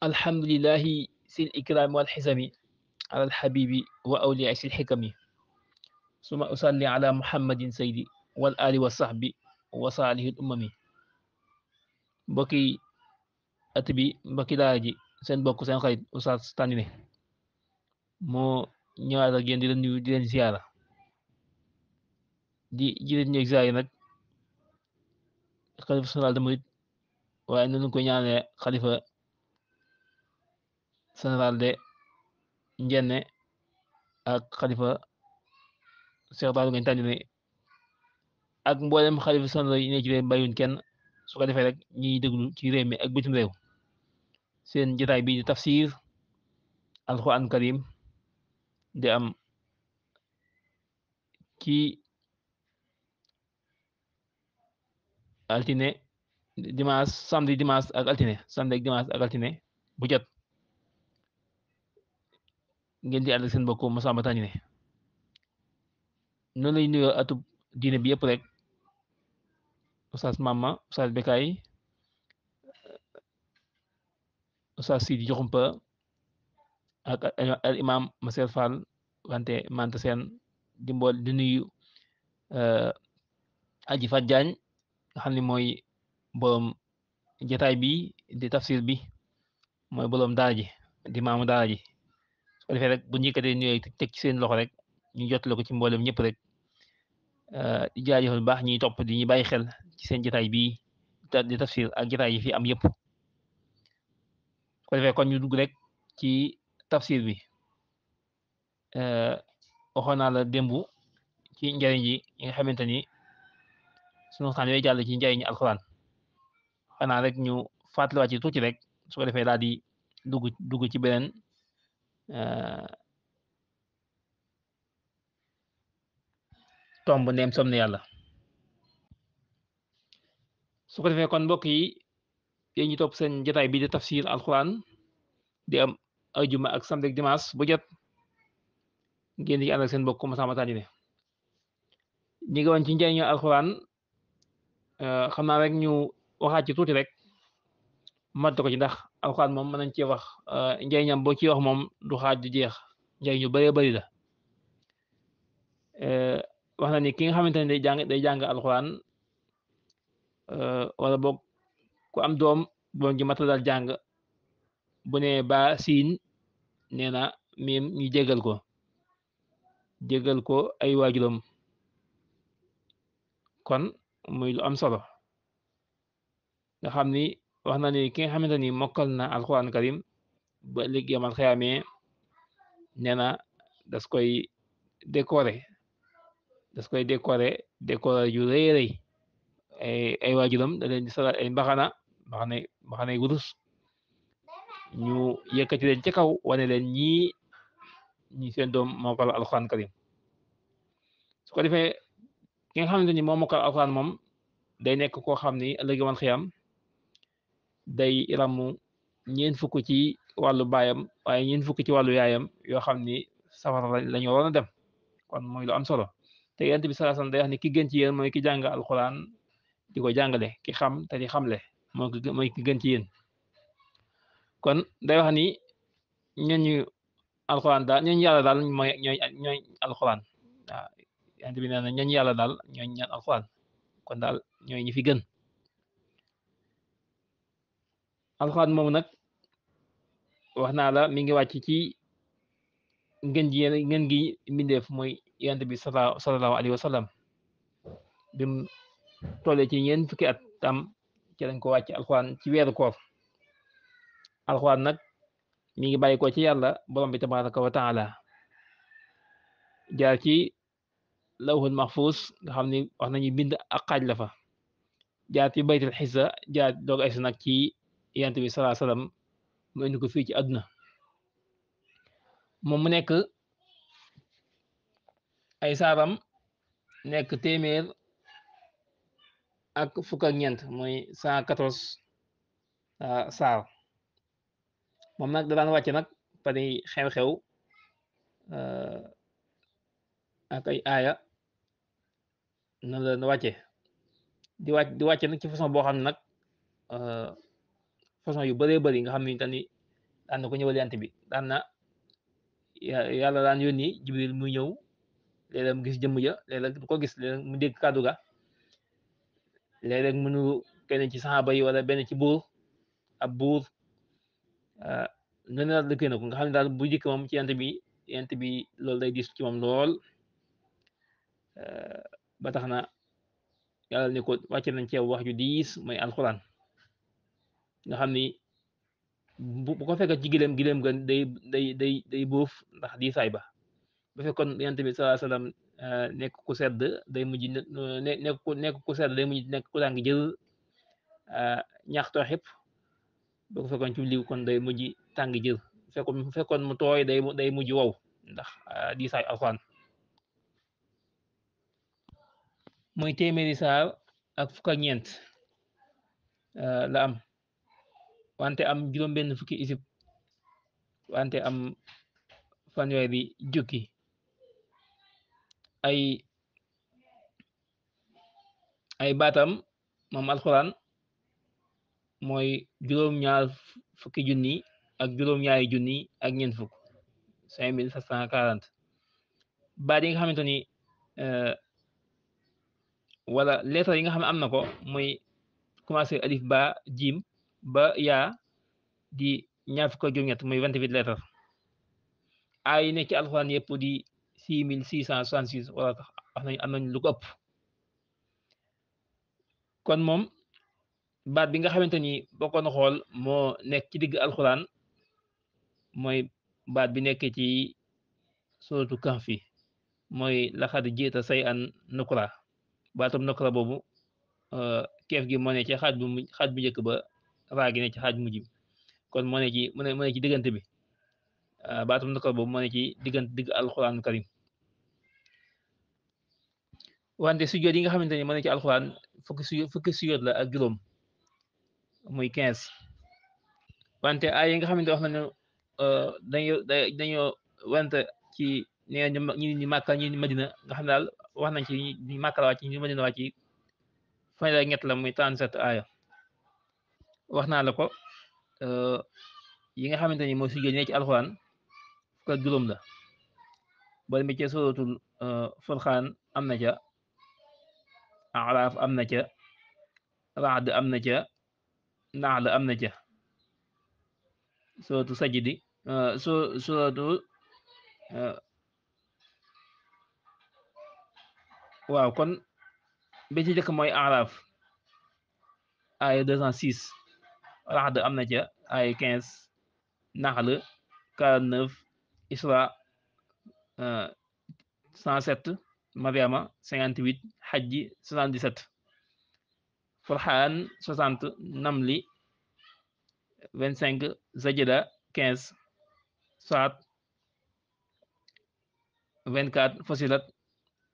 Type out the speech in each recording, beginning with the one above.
الحمد لله ذي الإكرام والحزم على الحبيب وأولياء ذي الحكم ثم أصلي على محمد سيدي والآل والصحب وصالح الأمم mbokki at bi mbokki daara ji seen bokk seen xarit Oustaz Tandine moo ñëwaat ak yéen di leen nuyu di leen ziyaara di leen ñëw ziyaara nag xalifa général des mourides waaye noonu ko ñaanee xalifa général de Njenne ak xalifa Cheikh Daouda Gaye Tandine ak mboolem xalifa général yi ne ci réew bàyyuñ kenn su ko defee rek ñiy déglu ci réew mi ak bitim réew seen jotaay bi di tafsir alquran karim di am ci altine dimanche samedi dimanche ak altine samedi ak dimanche ak altine bu jot ngeen di ànd ak seen mbokk Massamba Tandine noonu lay nuyoo atub diine bi yëpp rek Oustaz Mama Oustaz Bekay Oustaz Sidi Joxumpa ak al imam Maser Fall wante manta seen di mbool di nuyu Aji Fat Jaañ nga xam ne mooy boroom jotaay bi di tafsir bi mooy boroom daara ji di maamu daara ji su ko defee rek bu njëkkatee nuyoo teg ci seen loxo rek ñu jotale ko ci mboolem ñëpp rek di jaajëfal baax ñuy topp di ñu bàyyi xel ci seen jotaay bi di tafsir ak jotaay yi fi am yëpp su ko defee kon ñu dugg rek ci tafsir bi waxoon naa la démb ci njariñ yi nga xamante ni sunu waxtaan yooyu jàll ci njariñu alxuraan xanaa rek ñu fàttaliwaat ci tuuti rek su ko defee daal di dugg ci beneen tomb ndeem som ne yàlla su ko defee kon mbokk yi yéen ñu topp seen jotaay bi di tafsir alxuraan di am ajuma ak samedi ak dimanche bu jot ngeen di ànd ak seen mbokk Massamba Tandine ñi ngi woon ci njariñu alxuraan xam naa rek ñu waxaat ci tuuti rek mat ko ci ndax alxuraan moom mën nañ cee wax njariñam boo ci wax moom du xaaj du jeex njariñ yu bëree bëri la wax na ni ki nga xamante ne day jàng alxuraan wala boog ku am doom ji mat la daal jàng bu ne ba siin nee na miim ñu jégal ko ay waajuram kon muy lu am solo nga xam ni wax na ni ki nga xamante ni mokkal na alxuraan karim ba léegi yamal xeyaamee nee na das koy décorer yu rëy rëy ay waajuram da leen di sagal ay mbaxanay wurus ñu yëkkati leen ci kaw wane leen ñi seen doom mokkal alxuraan karim su ko defee ki nga xamante ni moo mokkal alxuraan moom day nekk koo xam ni ëllëg yamal xiyam day ramu ñeen fukk ci wàllu baayam waaye ñeen fukk ci wàllu yaayam yoo xam ni safara lañu waroon a dem kon mooy lu am solo te yonent bi sallallahu alayhi wasallam day wax ni ki gën ci yéen mooy ki jàng alxuraan di ko jàngale ki xam te di xamle mooy ki gën ci yéen kon day wax ni ñooñu alxuraan daal ñooñu yàlla daal ñooy alxuraan waaw yonent bi nee na ñooñu yàlla daal ñooy ñaan alxuraan kon daal ñooy ñi fi gën alxuraan moom nag wax naa la mi ngi wàcc ci ngeen gi mbindeef mooy yonent bi sallallahu alayhi wa sallam bim tollee ci ñeent fukki at tam ci lañ ko wàcc alxuraan ci weeru koor alxuraan nag mi ngi bàyyi ko ci yàlla borom bi tabaraka wa taala jaar ci lawhul mahfuz nga xam ni wax nañu bind ak xaaj la fa jaar ci baytul xissa jaar doog ay nag ci yonent bi sallallahu alayhi wa sallam mu indi ko fii ci àdduna moom mu nekk ay saaram nekk téeméer ak fukk ak ñeent mooy 114 saar moom nag da daan wàcce nag pari xew-xew ak ay aaya na la wàcce di wàcce nag ci façon boo xam ne nag façon yu bëree bëri nga xam ni tani daan na ko ñëwal yant bi daan na yàlla daan yónni Jibril muy ñëw léeg-léeg mu gis jëmm ja léeg-léeg du ko gis léeg-léeg mu dégg kàddu ga léeg-léeg mu nuru kenn ci saxaaba yi wala benn ci buur ab buur ngeen daal dëkkee na ko nga xam ne daal bu jëkk moom ci yant bi loolu day diis ci moom lool ba tax na yàlla ni ko wàcce nañ ci wax ju diis mooy alxuraan nga xam ni bu ko fekk ci gileem ga day bóof ndax diisaay ba bu fekkoon yant bi sallallahu alayhi wasallam nekk ku sedd day mujj nekk ku sedd day mujj nekk ku tàng jël ñaxtoo xëpp bu ko fekkoon ci liw kon day mujj tàng jël bu fekkoon mu tooy day mujj wow ndax diisaay alxuraan mooy téeméeri saar ak fukk ak ñeent la am wante am juróom-benn fukki isib wante am fanweeri jukki ay baatam moom alxuraan mooy juróom-ñaar fukki junni ak juróom-ñaari junni ak ñeent fukk 5740 baat yi nga xamante ni wala lettre yi nga xam ne am na ko muy commencé alif ba jim ba yaa di ñaar fukk ak juróom-ñett muy 28 lettres ay yi nekk ci alxuraan yëpp di 6666 wala tax wax nañ am nañ lu ko ëpp kon moom baat bi nga xamante ni bokkoon xool moo nekk ci digg alxuraan mooy baat bi nekk ci suratu kahfi mooy laxad jiita say an nukra baatum nukra boobu keef gi moo ne ci xaaj bu njëkk ba raa gi ne ci xaaj mujj bi kon moo ne ci diggante bi baatum nukra boobu moo ne ci digg alxuraan karim wante sujjóot yi nga xamante ni moo ne ci alxuraan fukki sujjóot la ak juróom muy 15 wante ay yi nga xamante wax nañu dañoo wante ci ñi Màkka ñi Madina nga xam ne daal wax nañ ci ñi Màkka la wàcc ñi Madina wàcc fanweer ak ñett la muy 37 aaya wax naa la ko yi nga xamante ni mooy sujjóot yi ne ci alxuraan fukk ak juróom la boo demee ci suratul Furqaan am na ca Araaf am na ca Ra'd am na ca Nahl am na ca suratu sajdi suratu waaw kon bi ci jëkk mooy Araaf ay 206 Ra'd am na ca ay 15 Nahl 49 Isra 107 Mariama 58 Hajji 77 Furqaan 60 Namli 25 Sajda 15 Saad 24 Fusilat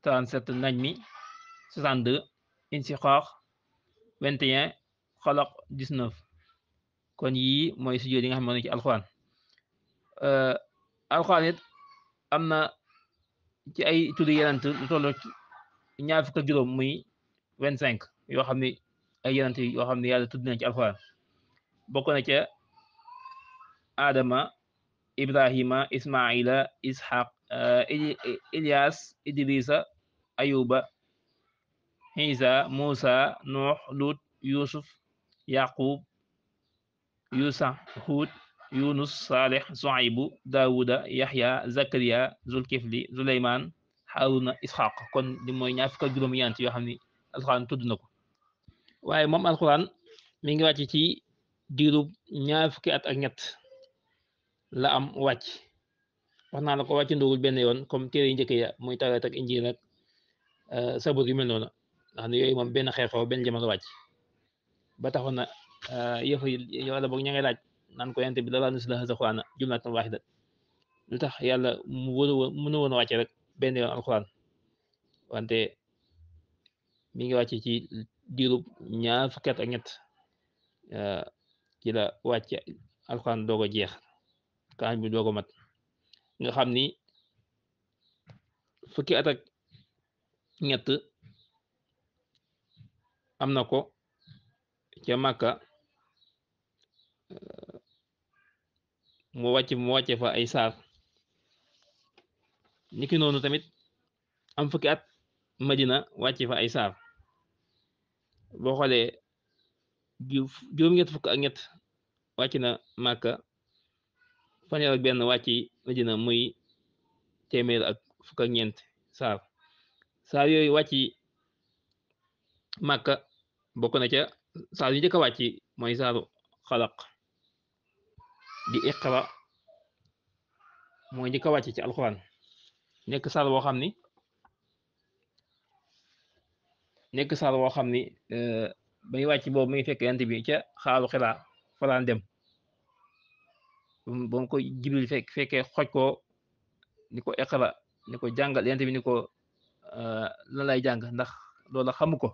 37 Najmi 62 Insiqaq 21 Falaq 19 kon yii mooy sujjóot yi nga xam ne ci alxuraan alxuraan it am na ci ay tuddi yenant lu tollu ñaar fukk ak juróom muy 25 yoo xam ne ay yenant yoo xam ne yàlla tudd nañ ci alxuraan bokk na ca Adama Ibrahima Ismaila Ishaq Ilyas Idrisa Ayuba Isa Musa Nuux Lut Yusuf Yaqub Yusa Hud Yunus Saleh Suaybu Dawuda Yahya Zakariya Zulkifli Zuleyman Haruna Ishaq kon li mooy ñaar fukk ak juróom yant yoo xam ne alxuraan tudd na ko waaye moom alxuraan mi ngi wàcc ci diirub ñaar fukki at ak ñett la am wàcc wax naa la ko wàcc ndogul benn yoon comme téere yi njëkk ya muy Tawreet ak Injiil ak Sabuur yu mel noonu ndax ne yooyu moom benn xew-xew benn jamono wàcc ba taxoon na yëf yi wala boog ña ngay laaj naan ko yante bi lawlaa nuzila haazal qur'aana jumlatan waahidatan lu tax yàlla mënu woon a wàcce rek benn yoon alxuraan wante mi ngi wàcc ci diirub ñaar fukki at ak ñett ci la wàcce alxuraan doog a jeex kaan bi doog a mat nga xam ni fukki at ak ñett am na ko ca Màkka mu wàcce fa ay saar niki noonu tamit am fukki at Madina wàcce fa ay saar boo xoolee juróom-ñett fukk ak ñett wàcc na Màkka fanweer ak benn wàcc Madina muy téeméer ak fukk ak ñeent saar yooyu wàcc Màkka bokk na ca saar yu njëkk a wàcc mooy saaru xalaq di iqra mooy njëkk a wàcc ci alxuraan nekk saar woo xam ni ba ñu wàcc boobu mi ngi fekk yant bi ca xaaru Xiraa faraan dem ba mu ko Jibril fekkee xoj ko ni ko iqra ni ko jàngal yant bi ni ko lan lay jàng ndax loola xamu ko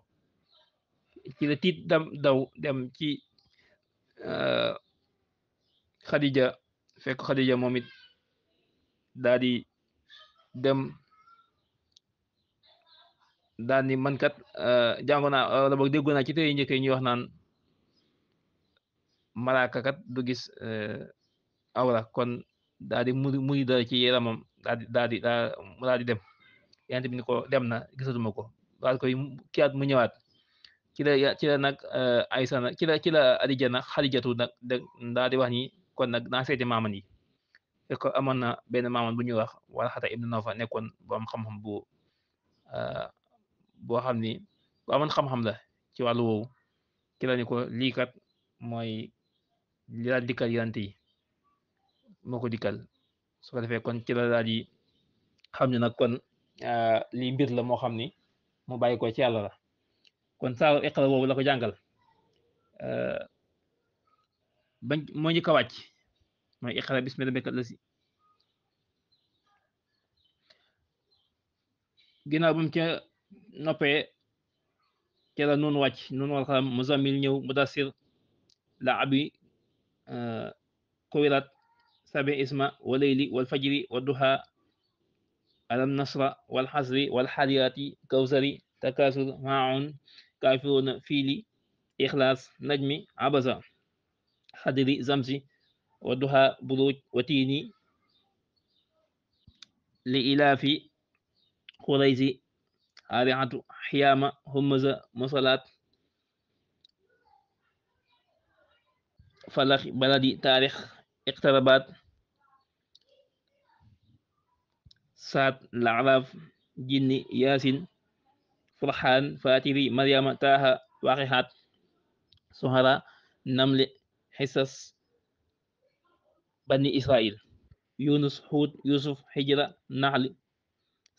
ci la tiit daw dem ci Xadija fekk Xadija moom it daa di dem daal ni man kat jàngo naa wala boog déggu naa ci tey njëkk ñuy wax naan malaaka kat du gis awra kon daal di muri dara ci yaramam daal di dem yant bi ni ko dem na gisatuma ko daal koy kiyaat mu ñëwaat ci la nag Aysa nag ci la Xadija nag Xadijatu nag daal di wax ni kon nag naa seeti maaman yi fekk amoon na benn maaman bu ñuy wax Warxata ibnu Nawfa nekkoon boom xam-xam boo xam ni bu amoon xam-xam la ci wàllu woowu ci la ni ko lii kat mooy li daal dikkal yant yi moo ko dikkal su ko defee kon ci la daal di xam ne nag kon lii mbir la moo xam ni mu bàyyi ko ci yàlla la kon saaru iqra boobu la ko jàngal bañ moo njëkk a wàcc mooy iqra bismi rabbika lasi ginnaaw ba mu ca noppee ca la noonu wàcc noonu wal xalam muzammil ñëw mudassir la abi kuwirat sabi isma wa layli wal fajri wa duha alam nasra wal xasri wal xaadiyaati kawsari takasur maun kaafiruuna fiili ixlaas najmi abasa xadri zamsi wa duha buruj wa tiini li ilaafi xuraysi xaariatu xiyaama humaza musalaat falax baladi taarix iqtarabaat saat laaraaf jinni yaasin furxaan fatiri maryama taaha waaqixaat suhara namli xisas bani israil yunus xuut yusuf xijra naxli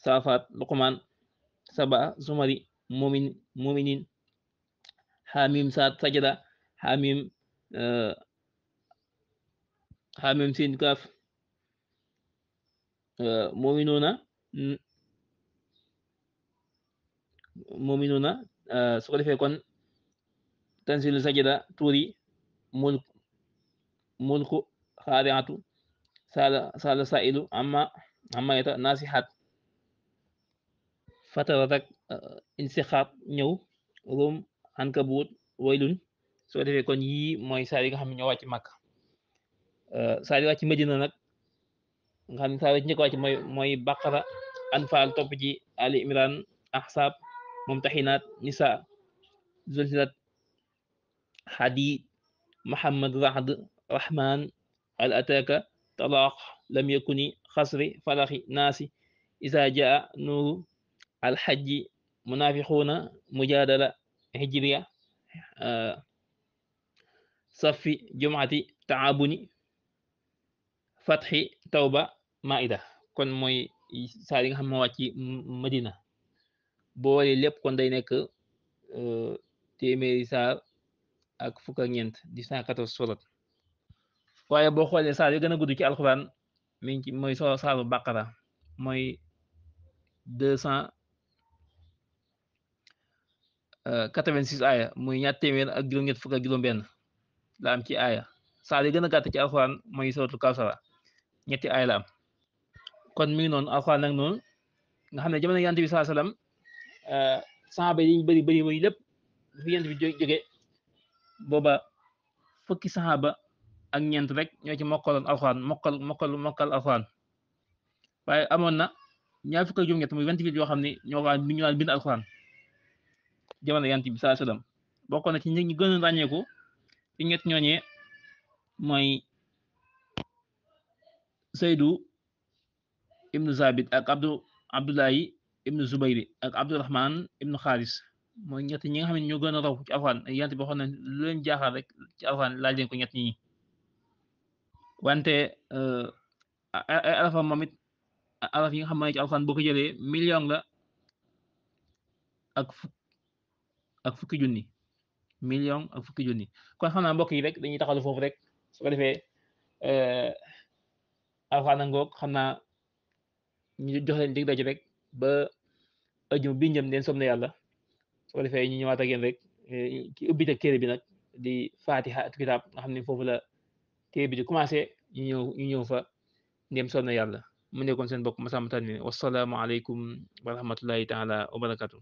saafaat luqmaan saba zumari muminin xamim saat sajada xamim sin kaaf muminuna su ko defee kon tanzilu sajada tuuri mulku xaariatu sala sailu amma yata nasixaat fataratak insixaat ñëw rum ankabut waylun su ko defee kon yii mooy saar yi nga xam ne ñoo wàcc màkk saar yi wàcc Madina nag nga xam ne saar yi njëkk wàcc mooy baqara anfaal topp ci ali imran ahsab mumtaxinaat nisa zulzilat hadid muhammad rahd rahman al ataka talaq lam yakuni xasri falaxi naasi isa jaa nuuru alxajji munafiquuna mujadala hijriya safi jumaati taabuni fatxi tawba maida kon mooy saar yi nga xam moo wàcc Madina boo walee lépp kon day nekk téeméeri saar ak fukk ak ñeent di 114 surat waaye boo xoolee saar yi gën a gudd ci alxuraan mi ngi ci mooy saaru baqara mooy 286 aaya muy ñaar téeméer ak juróom-ñett fukk ak juróom-benn la am ci aaya saar yi gën a gàtt ci alxuraan mooy suratul kawsara ñetti aaya la am kon mi ngi noonu alxuraan nag noonu nga xam ne jamono yonent bi sallallahu alayhi wasallam saxaaba yi bëri lépp fi yonent bi jóge booba fukki saxaaba ak ñeent rek ñoo ci mokkaloon alxuraan mokkal alxuraan waaye amoon na ñaar fukk ak juróom-ñett muy 28 yoo xam ne ñoo ko ñu daan bind alxuraan jamono Yonent bi sallallahu alayhi wasallam bokk na ci ñi gën a ràññeeku ci ñett ñooñee mooy Saydu ibnu Zabit ak Abdullahi ibnu Zubayri ak Abdurahman ibnu Xaaris mooy ñett ñi nga xam ne ñoo gën a raw ci alxuraan Yonent bi waxoon na lu leen jaaxal rek ci alxuraan laaj leen ko ñett ñi wante ay arafam moom it araf yi nga xam ne ci alxuraan boo ko jëlee million la ak fukki junni million ak fukki junni kon xam naa mbokk yi rek dañuy taxalu foofu rek su ko defee alxuraan ngoog xam naa ñu jox leen dig daje rek ba ëjjuma bi njëm leen som na yàlla su ko defee ñu ñëwaat ak yéen rek ci ubbite téere bi nag di Fatiha at kitaab nga xam ne foofu la téere bi di commencé ñu ñëw fa ndem som na yàlla mu nekkoon seen bokk Massamba Tall wassalaamu aleykum wa rahmatullahi taala wa barakatuh